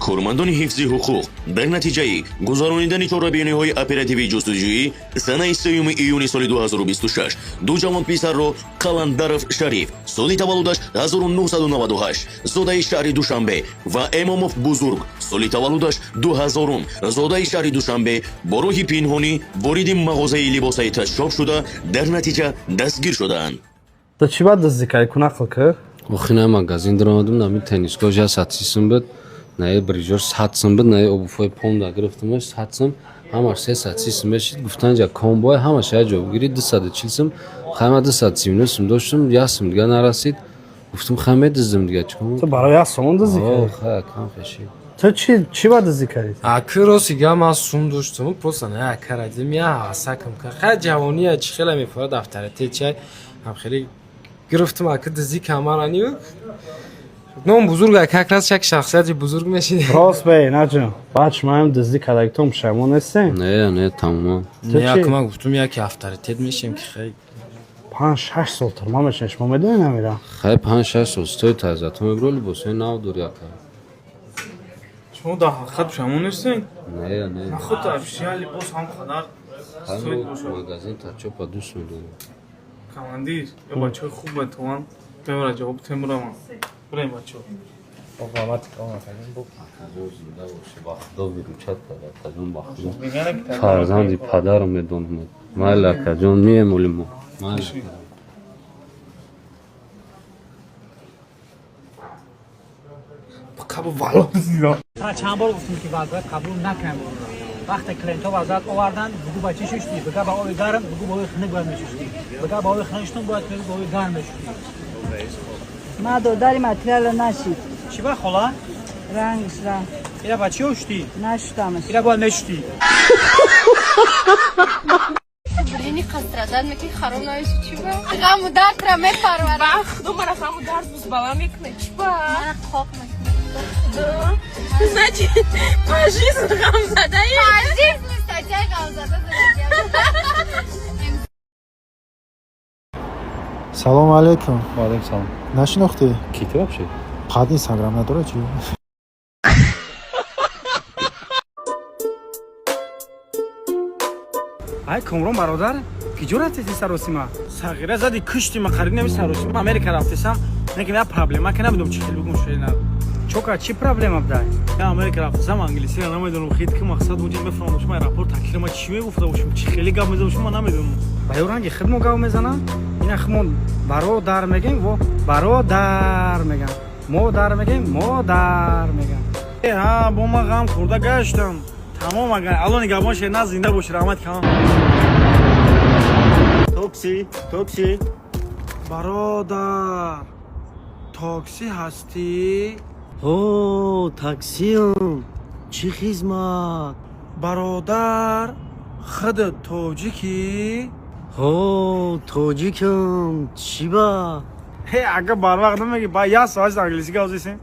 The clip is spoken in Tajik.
Кормандони ҳифзи ҳуқуқ дар натиҷаи гузаронидани чорабиниҳои оперативии ҷустуҷӯӣ санаи 3 июни соли 2026 ду ҷавонписарро Қаландаров Шариф, соли таваллудаш 1998, зодаи шаҳри Душанбе, ва Эмомов Бузург, соли таваллудаш 2000, зодаи шаҳри Душанбе, бо роҳи пинҳонӣ вориди мағозаи либосаи ташшоф шуда, дар натиҷа дастгир шудаанд. Ту чӣ бад дуздӣ кардӣ? Ку нақл кӣ. Охи, на, магазин даромадам, нами теннискош я 130 сум буд, наи брижош 100 сум буд, наи обуфои понда гирифтамаш 100 сум, ҳамаш 330 сум мешид. Гуфтан ҷа комбой ҳамаш я ҷо бигирӣ 240 сум. Хайма 239 сум доштам, як сум дига нарасид. Гуфтам, хай, медуздам дига, чикор. Ту барои як сомон дуздӣ кардӣ? Хай, кам хешид. Ту чӣ бад дуздӣ кардӣ? Аки, рости гап, ман сум доштам, просто на акара дидам, я ҳасакам ка, хай, ҷавония чӣ хела мефорад, авторитет чай ҳам хеле гирифтам, аки, дуздӣ камарани ном бузург, как раз як шахсияти бузург мешид. Рост бе, наҷон. Баъд шумоам дуздӣ кардагитон пушаймон нестем? Не, тамоман. Ту Не, чӣ? аки, ман гуфтам, яке авторитет мешем, ки хай. 5-6 сол турма мешин, шумо медонед намира? Хай, 5-6 сол стои таза, ту мебро, либосҳои нав дори, ака. Шумо дар ҳақиқат пушаймон нестед? Не. Нахуд вообще либос ҳам қадар Хай, стоит бошад. Магазин тачопа дӯст медорам. Командир, ё бачаҳои хуб метавонанд мебара ҷавоб темураман. Бирем, бачаҳо. Акаҷон, зинда бошӣ, ба худо выручать кард, акаҷон, ба худо. Фарзанди падару медонам. Майли, акаҷон, меемолим мо. Майли. Чанд бор гуфтем, ки вазъият қабул накунем. Вақте клиентҳо вазъият оварданд, бугу ба чӣ шуштӣ, бига ба оби гарм, бугу ба оби хунук бояд мешуштӣ, бига ба оби хунук шутум бояд, ба оби гарм мешуштӣ. Ма додари материала нашид. Чӣ ба, хола? Рангш рафт. Ира ба чӣ шуштӣ? Нашудамаш. Ира бояд мешуштӣ. Блин, страдать мекунӣ, хароб намеши, чӣ ба? Ғаму дардра мепарварам. Ба худо, мара ғаму дард бузбала мекунад, чӣ ба? Мара қоқ мекунад. Значит, по жизни ғамзадаи. По жизни статья ғамзада задагиам. Салом алейкум. Ваалейкум салом. Нашинохтӣ? Ки ты вообще? Қад инстаграм надора чӣ? Ай, Комрон бародар, киҷо рафтеси саросима? Сағира зади, кушти ма, қариб нами саросима. Америка рафтесам, лекин я проблема ка намедонам чӣ хел бигум шуд. Чока, чӣ проблема бдай? Я Америка рафтасам, англисиро намедонам, хит ки мақсад унҷа мефаҳмам, шумо аэропорт таксиро ма чӣ мегуфта бошем, чӣ хеле гап меза бошем, ман намедонам. Ба ё ранги хидмо гап мезанам, ина хидмо бародар мегем, во бародар мегам, модар мегем, модар мегам. Э, ҳа, бо ман ғам хӯрда гаштам. Тамом, агар алло нигаҳбон ше, на, зинда бошӣ, раҳмат калом. Такси, такси. Бародар, такси ҳастӣ? Ҳо, таксиам. Чӣ хизмат? Бародар, худат тоҷикӣ? Ҳо, тоҷикам. Чӣ ба? Ҳе, ага, барвақт намеги, ба як соат англисӣ гап зесем.